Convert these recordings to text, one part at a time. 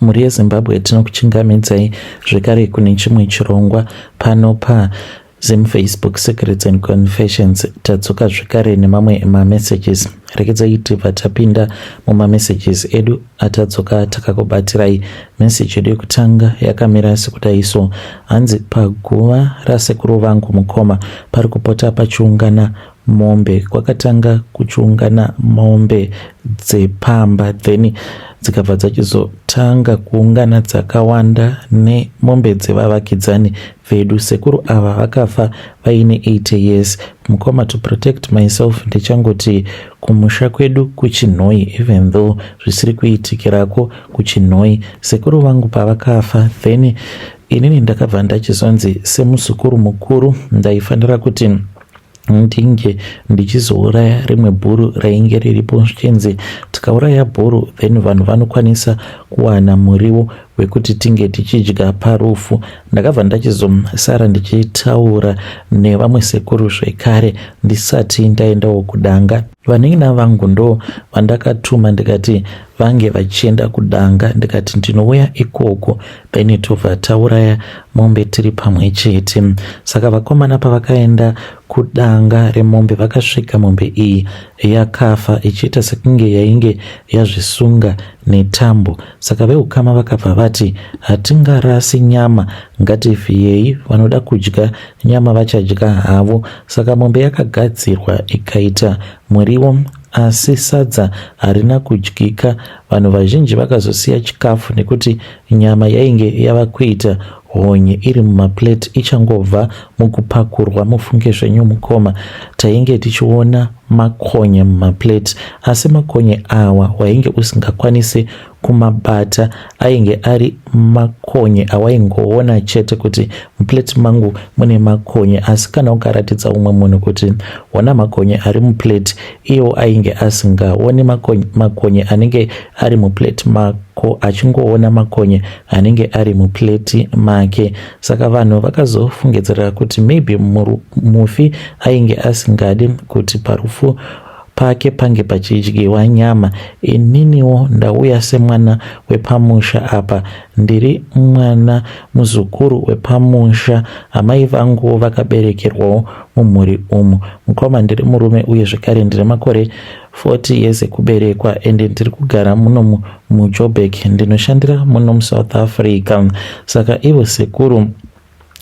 Mhuri yeZimbabwe tinokuchingamidzai zvekare kune chimwe chirongwa pano pa Zim Facebook Secrets and Confessions. Tadzoka zvekare nemamwe mamessages. Rekedzai tibva tapinda mumamessages edu atadzoka takakubatirai. Message yedu yekutanga yakamira sekudai so. Hanzi paguva rasekuru vangu mukoma pari kupota pachiungana mombe kwakatanga kuchiungana mombe dzepamba then dzikabva dzachizotanga kuungana dzakawanda nemombe dzevavakidzani vedu sekuru ava vakafa vaine 80 years mukoma to protect myself ndichangoti kumusha kwedu kuchinhoyi even though zvisiri kuitikirako kuchinhoyi sekuru vangu pavakafa then inini ndakabva ndachizonzi semuzukuru mukuru ndaifanira kuti ndinge ndichizouraya rimwe bhuru rainge riripo zvichinzi tikauraya bhuru then vanhu vanokwanisa kuwana muriwo wekuti tinge tichidya parufu ndakabva ndachizosara ndichitaura nevamwe sekuru zvekare ndisati ndaendawo kudanga vanin'ina vangu ndo vandakatuma ndikati vange vachienda kudanga ndikati ndinouya ikoko then tobva tauraya mombe tiri pamwe chete saka vakomana pavakaenda kudanga remombe vakasvika mombe iyi yakafa ichiita sekunge yainge yazvisunga netambo saka veukama vakabva vati hatingarasi nyama ngativhiyei vanoda kudya nyama vachadya havo saka mombe yakagadzirwa ikaita muriwo asi sadza harina kudyika vanhu vazhinji vakazosiya chikafu nekuti nyama yainge yava kuita honye iri mumaplate ichangobva mukupakurwa mufunge zvenyu mukoma tainge tichiona makonye mumaplate asi makonye awa wainge usingakwanisi kumabata ainge ari makonye awaingoona chete kuti muplate mangu mune makonye asi kana ukaratidza umwe munhu kuti hona makonye ari muplate iwo ainge asingaoni makonye anenge ari muplate mako achingoona makonye anenge ari muplate make saka vanhu vakazofungidzira kuti maybe mufi ainge asingadi kuti parufu pake pange pachidyiwa nyama ininiwo ndauya semwana wepamusha apa ndiri mwana muzukuru wepamusha amai vanguwo vakaberekerwawo mumhuri umu mukoma ndiri murume uye zvekare ndine makore 40 years ekuberekwa ende ndiri kugara muno muJoburg ndinoshandira muno muSouth Africa saka ivo sekuru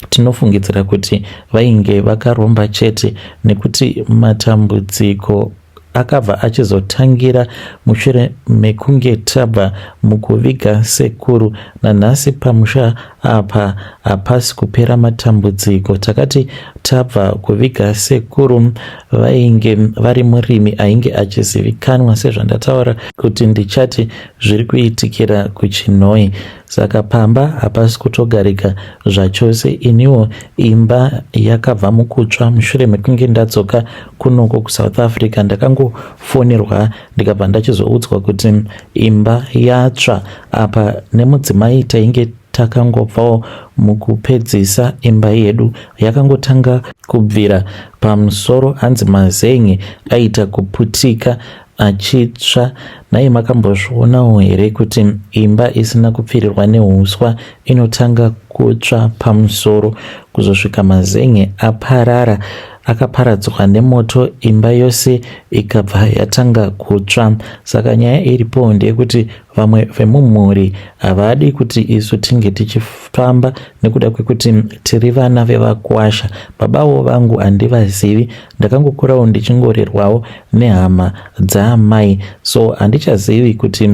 tinofungidzira kuti vainge vakaromba chete nekuti matambudziko akabva achizotangira mushure mekunge tabva mukuviga sekuru nanhasi pamusha apa hapasi kupera matambudziko takati tabva kuviga sekuru vainge vari murimi ainge achizivikanwa sezvandataura kuti ndichati zviri kuitikira kuchinhoyi Saka pamba hapasi kutogarika zvachose. Iniwo imba yakabva mukutsva mushure mekunge ndadzoka kunoko kuSouth Africa. Ndakangofonerwa ndikabva ndachizoudzwa kuti imba yatsva apa nemudzimai tainge takangobvawo mukupedzisa imba yedu yakangotanga kubvira pamusoro hanzi mazen'e aita kuputika achitsva. Nhai makambozvionawo here kuti imba isina kupfirirwa nehuswa inotanga kutsva pamusoro kuzosvika mazen'e aparara akaparadzwa nemoto imba yose ikabva yatanga kutsva. Saka nyaya iripo ndeyekuti vamwe vemumhuri havadi kuti isu tinge tichifamba nekuda kwekuti tiri vana vevakwasha. Babawo vangu handivazivi, ndakangokurawo ndichingorerwawo nehama dzaamai so handichazivi kuti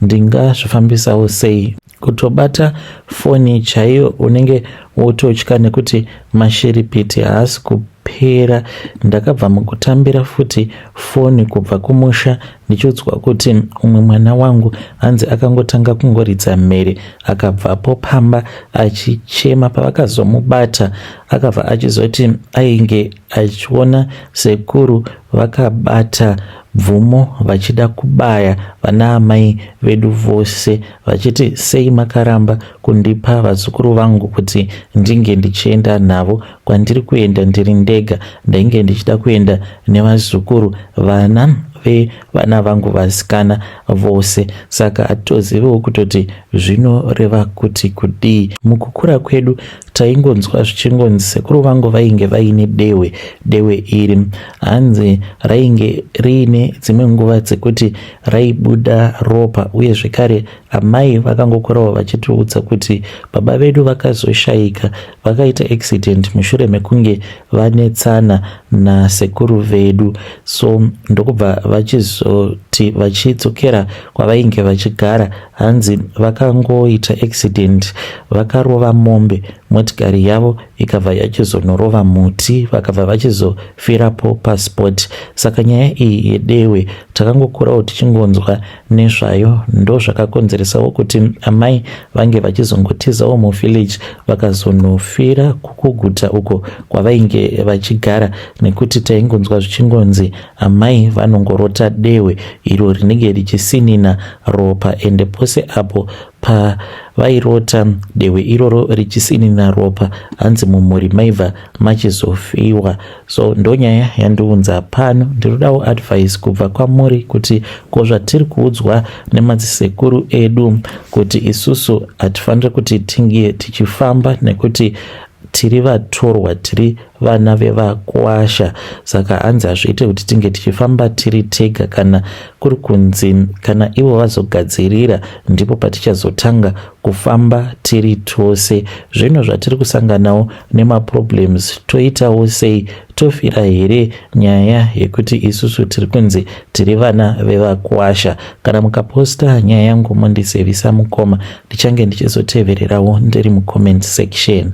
ndingazvifambisawo sei. Kutobata foni chaiyo unenge wototya nekuti mashiripiti haasi kupera. Ndakabva mukutambira futi foni kubva kumusha ndichiudzwa kuti umwe mwana wangu hanzi akangotanga kungoridza mhere akabvapo pamba achichema. Pavakazomubata akabva achizoti ainge achiona sekuru vakabata bvumo vachida kubaya vanaamai vedu vose vachiti sei makaramba kundipa vazukuru vangu kuti ndinge ndichienda navo kwandiri kuenda ndiri ndega ndainge ndichida kuenda nevazukuru vana vevana vangu vasikana vose. Saka hatitoziviwo kutoti zvinoreva kuti kudii. Mukukura kwedu taingonzwa zvichingonzi sekuru vangu vainge vaine dehwe. Dehwe iri hanzi rainge riine dzimwe nguva dzekuti raibuda ropa uye zvekare amai vakangokurawo vachitiudza kuti baba vedu vakazoshaika vakaita accident mushure mekunge vanetsana nasekuru vedu so ndokubva vachizoti vachidzokera kwavainge vachigara hanzi vakangoita accident vakarova mombe motikari yavo ikabva yachizonorova muti vakabva vachizofirapo paspot saka nyaya iyi yedewe takangokurawo tichingonzwa nezvayo ndozvakakonzeresawo kuti amai vange vachizongotizawo muvillage vakazonofira kukuguta uko kwavainge vachigara nekuti taingonzwa zvichingonzi amai vanongorota dehwe iro rinenge richisinina ropa ende pose apo pavairota dehwe iroro richisinina ropa hanzi mumhuri maibva machizofiwa so ndonyaya yandiunza pano ndinodawo advice kubva kwamuri kuti ko zvatiri kuudzwa nemadzisekuru edu kuti isusu hatifaniri kuti tinge tichifamba nekuti tiri vatorwa tiri vana vevakwasha saka hanzi hazviite kuti tinge tichifamba tiri tega kana kuri kunzi kana ivo vazogadzirira ndipo patichazotanga kufamba tiri tose zvino zvatiri kusanganawo nemaproblems toitawo sei tofira here nyaya yekuti isusu tiri kunzi tiri vana vevakwasha kana mukaposta nyaya yangu mondizivisa mukoma ndichange ndichizotevererawo ndiri mucomment section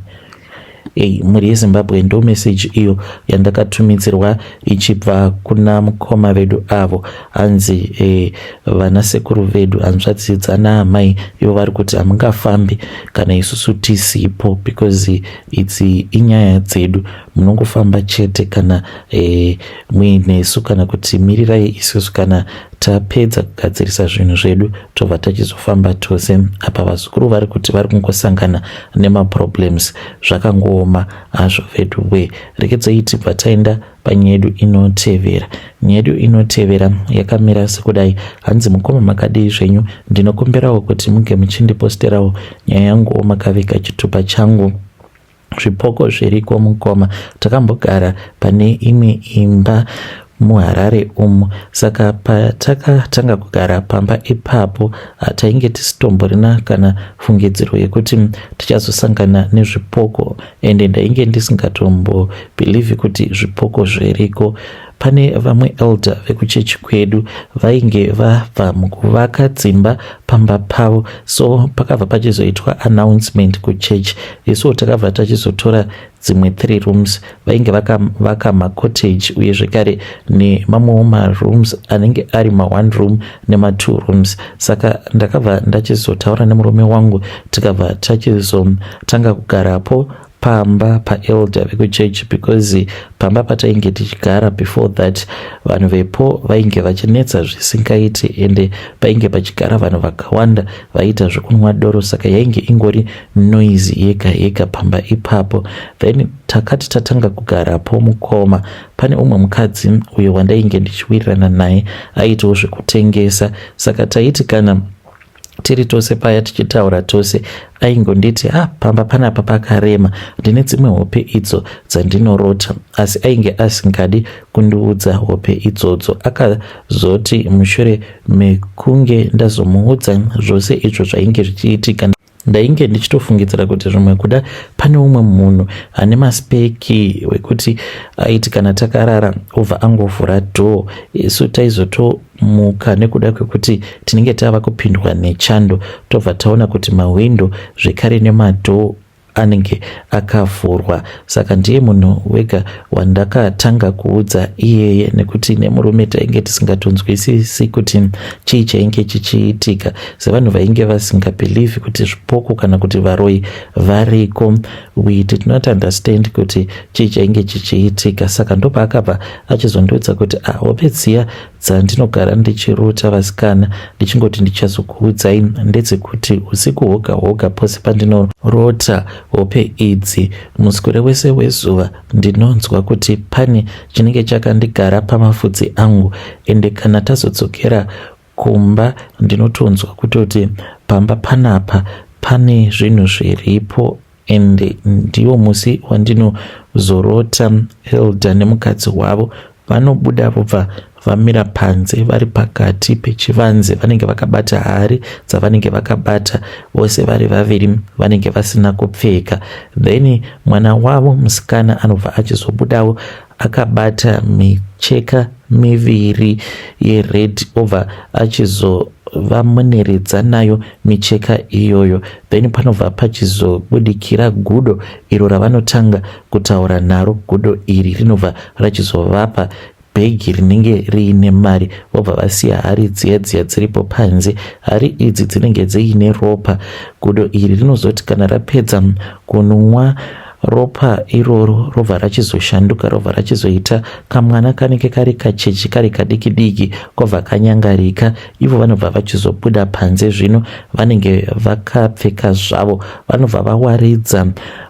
Ei, mhuri yeZimbabwe ndo message iyo yandakatumidzirwa ichibva kuna mukoma vedu avo hanzi eh, vana sekuru vedu hanzvadzi dzana amai ivo vari kuti hamungafambi kana isusu tisipo because idzi inyaya dzedu munongofamba chete kana eh, muinesu kana kuti mirirai isusu kana tapedza kugadzirisa zvinhu zvedu tobva tachizofamba tose apa vazukuru vari kuti vari kungosangana nemaproblems zvakangooma hazvo vedu we rekedzai tibva taenda panyaya yedu inotevera nyaya yedu inotevera yakamira sekudai hanzi mukoma makadii zvenyu ndinokumbirawo kuti munge muchindiposterawo nyaya yanguwo makaviga chitupa changu Zvipoko zviriko mukoma. Takambogara pane imwe imba muHarare umu saka patakatanga kugara pamba ipapo tainge tisitomborina kana fungidziro yekuti tichazosangana nezvipoko ende ndainge ndisingatombobhilivhi kuti zvipoko zviriko. Pane vamwe elder vekuchechi kwedu vainge vabva mukuvaka dzimba pamba pavo so pakabva pachizoitwa announcement kuchechi isuwo takabva tachizotora dzimwe three rooms vainge vakavaka macottage uye zvekare nemamwewo marooms anenge ari maone room nematwo rooms saka ndakabva ndachizotaura nemurume wangu tikabva tachizotanga kugarapo pamba paelder vekuchurch because pamba patainge tichigara before that vanhu vepo vainge vachinetsa zvisingaiti ende painge pachigara vanhu vakawanda vaiita zvekunwa doro saka yainge ingori noise yega yega pamba ipapo then takati tatanga kugarapo mukoma pane umwe mukadzi uyo wandainge ndichiwirirana naye aitawo zvekutengesa saka taiti kana tiri tose paya tichitaura tose aingonditi ah pamba panapa pakarema ndine dzimwe hope idzo dzandinorota asi ainge asingadi kundiudza hope idzodzo akazoti mushure mekunge ndazomuudza zvose izvo zvainge zvichiitika ndainge ndichitofungidzira kuti zvimwe kuda pane umwe munhu ane maspeki wekuti aiti kana takarara obva angovhura dhoo isu taizotomuka nekuda kwekuti tinenge tava kupindwa nechando tobva taona kuti mahwindo zvekare nemadhoo anenge akavhurwa saka ndiye munhu wega wandakatanga kuudza iyeye nekuti nemurume tainge tisingatonzwisisi kuti chii chainge chichiitika sevanhu vainge vasingabhilivhi kuti zvipoko kana kuti varoyi variko we did not understand kuti chii chainge chichiitika saka ndopaakabva achizondiudza kuti ah, hope dziya Dzandinogara ndichirota vasikana ndichingoti ndichazokuudzai ndedzekuti usiku hwoga hwoga pose pandinorota hope idzi muswere wese wezuva ndinonzwa kuti pane chinenge chakandigara pamafudzi angu ende kana tazodzokera kumba ndinotonzwa kutoti pamba panapa pane zvinhu zviripo and ndiwo musi wandinozorota elder nemukadzi wavo vanobuda vobva vamira panze vari pakati pechivanze vanenge vakabata hari dzavanenge vakabata vose vari vaviri vanenge vasina kupfeka then mwana wavo musikana anobva achizobudawo akabata micheka miviri yered obva achizovamoneredza nayo micheka iyoyo then panobva pachizobudikira gudo iro ravanotanga kutaura naro gudo iri rinobva rachizovapa bhegi rinenge riine mari vobva vasiya hari dziya dziya dziripo panze hari idzi dzinenge dziine ropa gudo iri rinozoti kana rapedza kunwa ropa iroro robva rachizoshanduka robva rachizoita kamwana kanenge kari kacheche kari kadiki diki kobva kanyangarika ivo vanobva vachizobuda panze zvino vanenge vakapfeka zvavo vanobva vawaridza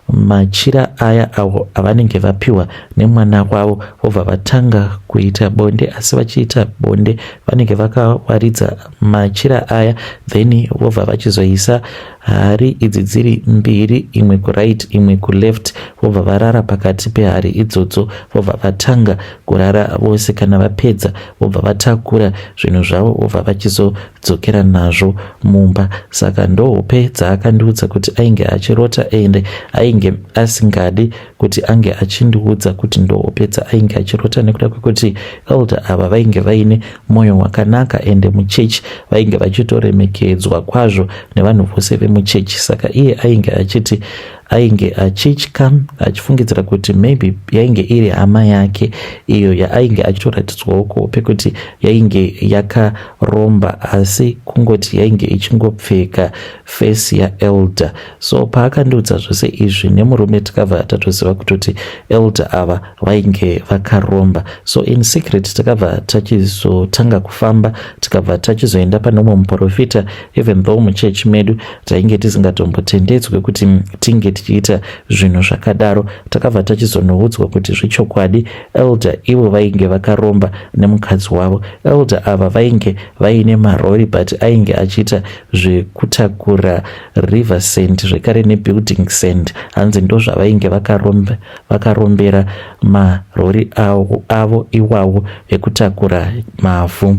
machira aya awo avanenge vapiwa nemwana wavo vobva vatanga kuita bonde asi vachiita bonde vanenge vakawaridza machira aya then vobva vachizoisa hari idzi dziri mbiri imwe kuright imwe kuleft vobva varara pakati pehari idzodzo vobva vatanga kurara vose kana vapedza vobva vatakura zvinhu zvavo vobva vachizodzokera nazvo mumba saka ndohope dzaakandiudza kuti ainge achirota ende ainge asingadi kuti ange achindiudza kuti ndohope dzaainge achirota nekuda kwekuti elder ava vainge vaine mwoyo wakanaka ende muchechi vainge vachitoremekedzwa kwazvo nevanhu vose vemuchechi saka iye ainge achiti ainge achitya achifungidzira kuti maybe yainge iri hama yake iyo yaainge achitoratidzwawo kuhope kuti yainge yakaromba asi kungoti yainge ichingopfeka face yaelder so paakandiudza zvose izvi nemurume takabva tatoziva kutoti elder ava vainge vakaromba so in secret takabva tachizotanga kufamba tikabva tachizoenda pane umwe muprofita even though muchechi medu tainge tisingatombotendedzwe kuti tinge tichiita zvinhu zvakadaro takabva tachizonoudzwa kuti zvechokwadi elder ivo vainge vakaromba nemukadzi wavo elder ava vainge vaine marori but ainge achiita zvekutakura river sand zvekare nebuilding sand hanzi ndo zvavainge vakarombera marori avo, avo iwawo ekutakura mavhu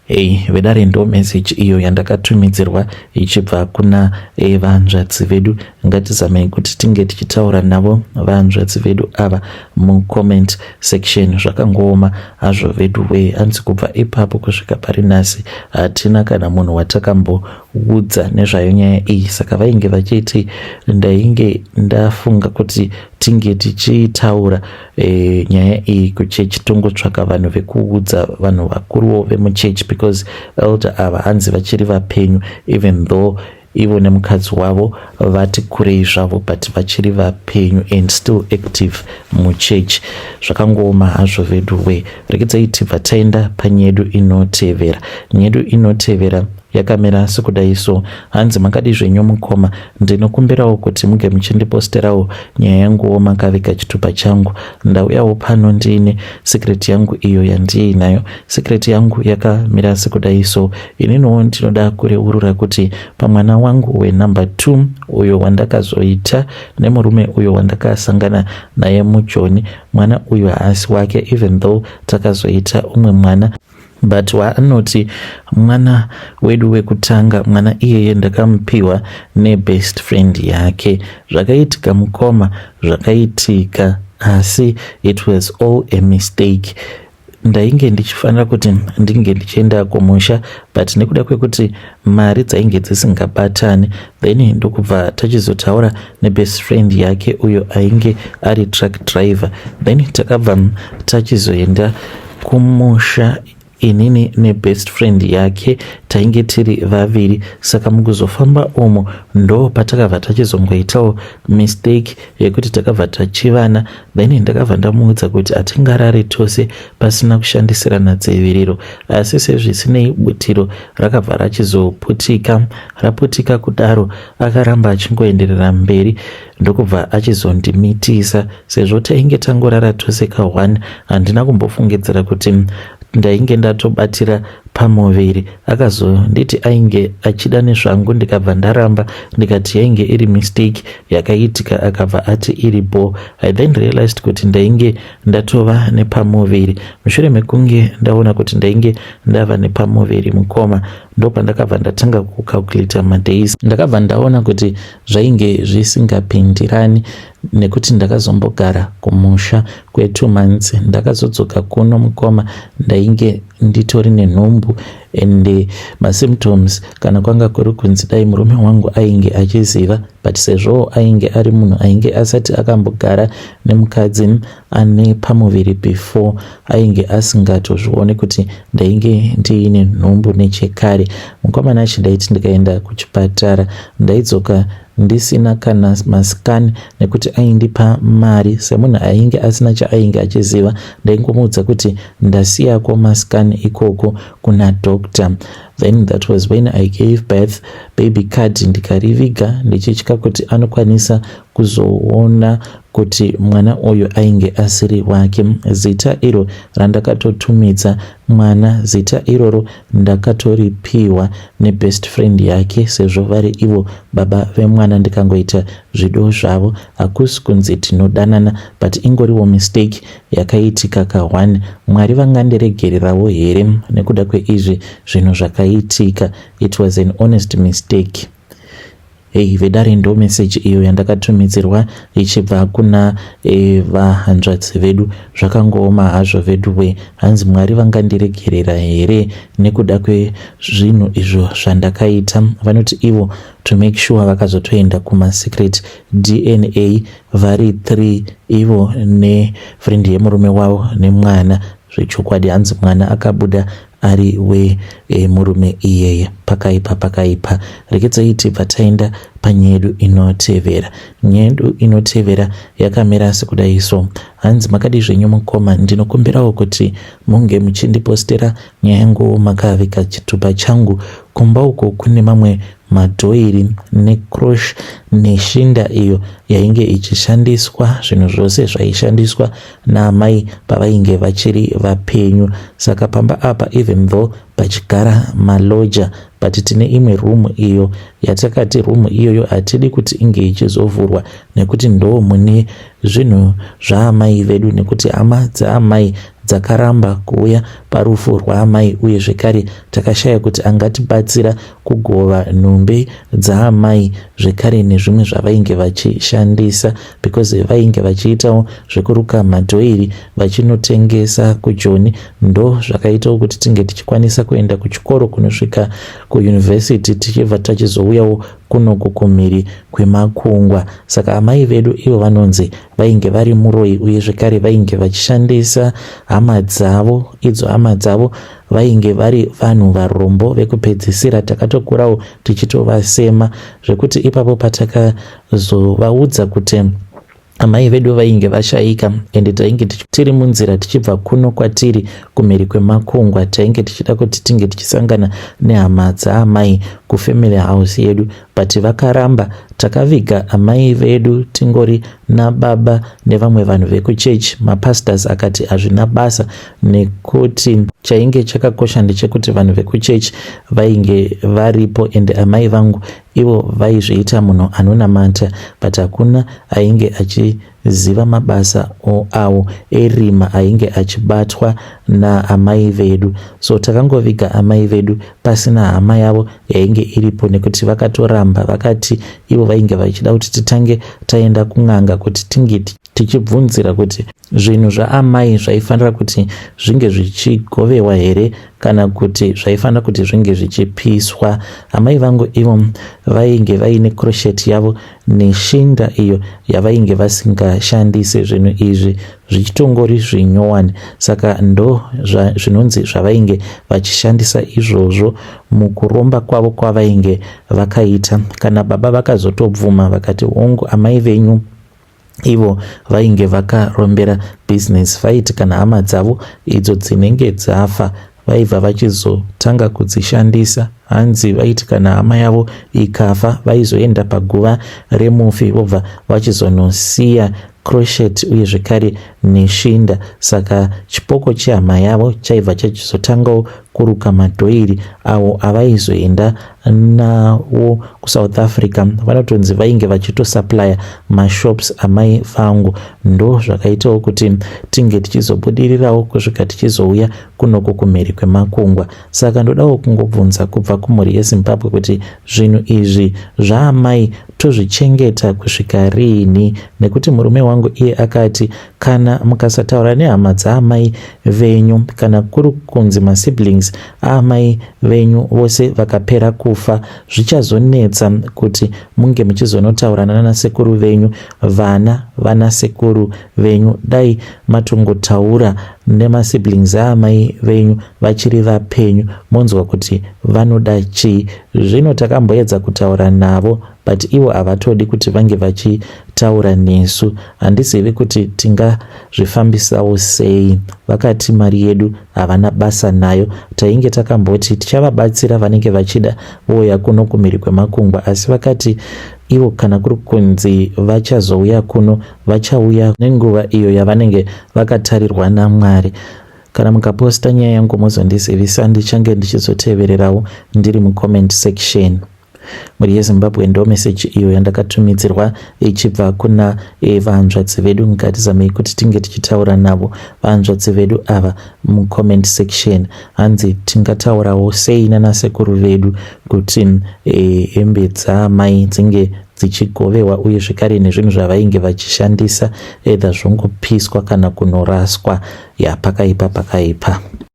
Hey, vedare ndo message iyo yandakatumidzirwa ichibva kuna eh, vanzvadzi vedu ngatizamei kuti tinge tichitaura navo vanzvadzi vedu ava mucomment section zvakangooma hazvo vedu wee hanzi kubva ipapo kusvika pari nhasi hatina kana munhu watakamboudza nezvayo nyaya iyi saka vainge vachiti ndainge ndafunga kuti tinge tichitaura e, nyaya iyi kuchechi tongotsvaka vanhu vekuudza vanhu vakuruwo vemuchechi because elder ava hanzi vachiri vapenyu even though ivo nemukadzi wavo vati kurei zvavo but vachiri vapenyu and still active muchechi zvakangooma hazvo vedu we regedzai tibva taenda panyedu inotevera nyedu inotevera yakamira sekudai so hanzi makadi zvenyu mukoma ndinokumbirawo kuti muge muchindiposterawo nyaya yanguwo makaviga chitupa changu ndauyawo pano ndiine secret yangu iyo yandiinayo secret yangu yakamira sekudai so ininiwo ndinoda kureurura kuti pamwana wangu wenumber 2 uyo wandakazoita nemurume uyo wandakasangana naye mujoni mwana uyu haasi wake even though takazoita umwe mwana but waanoti mwana wedu wekutanga mwana iyeye ndakamupiwa nebest friend yake zvakaitika mukoma zvakaitika asi it was all a mistake ndainge ndichifanira kuti ndinge ndichienda kumusha but nekuda kwekuti mari dzainge dzisingabatani then ndokubva tachizotaura nebest friend yake uyo ainge ari truck driver then takabva tachizoenda kumusha. Inini nebest friend yake tainge tiri vaviri, saka mukuzofamba umu ndo patakabva tachizongoitawo mistake yekuti takabva tachivana. Then ndakabva ndamuudza kuti hatingarare tose pasina kushandisirana dziviriro, asi sezvisinei butiro rakabva rachizoputika. Raputika kudaro, akaramba achingoenderera mberi ndokubva achizondimitisa. Sezvo tainge tangorara tose ka1, handina kumbofungidzira kuti ndainge ndatobatira pamuviri. Akazonditi ainge achida nezvangu, ndikabva ndaramba, ndikati yainge iri mistake yakaitika. Akabva ati iri bo. I then realized kuti ndainge ndatova nepamuviri. Mushure mekunge ndaona kuti ndainge ndava nepamuviri, mukoma, ndopandakabva ndatanga kucalculata madays. Ndakabva ndaona kuti zvainge zvisingapindirani, nekuti ndakazombogara kumusha kwe2 months. Ndakazodzoka kuno, mukoma, ndainge nditori nenhumbu and masymptoms kana kwanga kuri kunzi dai murume wangu ainge achiziva, but sezvo ainge ari munhu ainge asati akambogara nemukadzi ane pamuviri before, ainge asingatozvioni kuti ndainge ndiine nhumbu nechekare. Mukomana achi, ndaiti ndikaenda kuchipatara ndaidzoka ndisina kana mascan, nekuti aindipa mari. Semunhu ainge asina chaainge achiziva, ndaingomuudza kuti ndasiyako mascan ikoko kuna doctor. Then that was when I gave birth. Baby card ndikariviga ndichitya kuti anokwanisa kuzoona kuti mwana uyu ainge asiri wake. Zita iro randakatotumidza mwana, zita iroro ndakatoripiwa nebest friend yake, sezvo vari ivo baba vemwana. Ndikangoita zvido zvavo. Hakusi kunzi tinodanana, but ingoriwo mistake yakaitika ka1. Mwari vangandiregererawo here nekuda kweizvi zvinhu zvakaitika? It was an honest mistake. Hei vedare, ndo meseji iyo yandakatumidzirwa ichibva kuna vahanzvadzi vedu. Zvakangooma hazvo vedu we. Hanzi, Mwari vangandiregerera here nekuda kwezvinhu izvo zvandakaita? Vanoti ivo to make sure vakazotoenda kumasecret DNA vari 3, ivo nefriend yemurume wavo nemwana. Zvechokwadi, hanzi mwana akabuda ari wemurume iyeye. Pakaipa, pakaipa. Rekedzai tibva taenda panyaya yedu inotevera. Nyaya yedu inotevera yakamira sekudai so. Hanzi, makadi zvenyu mukoma? Ndinokumbirawo kuti munge muchindipostera nyaya yangu makavika chitupa changu. Kumba uko kune mamwe madhoiri necrosh neshinda iyo yainge ichishandiswa, zvinhu zvose zvaishandiswa naamai pavainge vachiri vapenyu. Saka pamba apa, even though pachigara maloja, but tine imwe room iyo yatakati room iyoyo hatidi kuti inge ichizovhurwa, nekuti ndo mune zvinhu zvaamai vedu, nekuti hama dzaamai dzakaramba kuuya parufu rwaamai, uye zvekare takashaya kuti angatibatsira kugova nhumbi dzaamai zvekare nezvimwe zvavainge vachishandisa, because vainge vachiitawo zvekuruka madhoiri vachinotengesa kuJoni. Ndo zvakaitawo kuti tinge tichikwanisa kuenda kuchikoro kunosvika kuyunivhesiti, tichibva tachizouyawo kunoku kumhiri kwemakungwa. Saka amai vedu ivo vanonzi vainge vari muroyi, uye zvekare vainge vachishandisa hama dzavo. Idzo hama dzavo vainge vari vanhu varombo vekupedzisira. Takatokurawo tichitovasema, zvekuti ipapo patakazovaudza kuti amai vedu vainge vashayika, ende tainge tiri munzira tichibva kuno kwatiri kumhiri kwemakungwa, tainge tichida kuti tinge tichisangana nehama dzaamai kufamily house yedu, but vakaramba. Takaviga amai vedu tingori nababa nevamwe vanhu vekuchechi. Mapastors akati hazvina basa, nekuti chainge chakakosha ndechekuti vanhu vekuchechi vainge varipo, ende amai vangu ivo vaizviita munhu anonamata, but hakuna ainge achiziva mabasa awo erima ainge achibatwa naamai vedu. So takangoviga amai vedu pasina hama yavo yainge iripo, nekuti vakatoramba. Vakati ivo vainge vachida kuti titange taenda kun'anga kuti tinge Tichibvunzira kuti zvinhu zvaamai zvaifanira kuti zvinge zvichigovewa here kana kuti zvaifanira kuti zvinge zvichipiswa. Amai vangu ivo vainge vaine crochet yavo neshinda iyo yavainge vasingashandise, zvinhu izvi zvichitongori zvinyowani. Saka ndo zvinonzi zvavainge vachishandisa izvozvo mukuromba kwavo kwavainge vakaita. Kana baba vakazotobvuma vakati hongu, amai venyu ivo vainge vakarombera business. Vaiti kana hama dzavo idzo dzinenge dzafa vaibva vachizotanga kudzishandisa. Hanzi vaiti kana hama yavo ikafa vaizoenda paguva remufi vobva vachizonosiya crochet uye zvekare neshinda. Saka chipoko chehama yavo chaibva chachizotangawo kuruka madhoiri awo avaizoenda nawo kuSouth Africa. Vanotonzi vainge vachitosupplya mashops amai vangu. Ndo zvakaitawo kuti tinge tichizobudirirawo kusvika tichizouya kunoko kumhiri kwemakungwa. Saka ndodawo kungobvunza kubva kumhuri yeZimbabwe kuti zvinhu izvi zvaamai tozvichengeta kusvika riini, nekuti murume wangu iye akati kana mukasataura nehama dzaamai venyu, kana kuri kunzi masiblings aamai venyu vose vakapera kufa, zvichazonetsa kuti munge muchizonotaura nanasekuru venyu, vana vanasekuru venyu. Dai matongotaura nemasiblings aamai venyu vachiri vapenyu, monzwa kuti vanoda chii. Zvino takamboedza kutaura navo, but ivo havatodi kuti vange vachitaura nesu. Handizivi kuti tingazvifambisawo sei. Vakati mari yedu havana basa nayo. Tainge takamboti tichavabatsira vanenge vachida vouya kuno kumhiri kwemakungwa, asi vakati ivo kana kuri kunzi vachazouya kuno, vachauya nenguva iyo yavanenge vakatarirwa naMwari. Kana mukaposta nyaya yangu mozondizivisa, ndichange ndichizotevererawo ndiri mucomment section. Mhuri yeZimbabwe, ndo meseji iyo yandakatumidzirwa ichibva kuna vanzvadzi vedu. Ngatizamei kuti tinge tichitaura navo vanzvadzi vedu ava mucomment section. Hanzi tingataurawo sei nanasekuru vedu kuti hembe dzaamai dzinge dzichigovewa uye zvekare nezvinhu zvavainge vachishandisa, either zvongopiswa kana kunoraswa? Ya, pakaipa, pakaipa.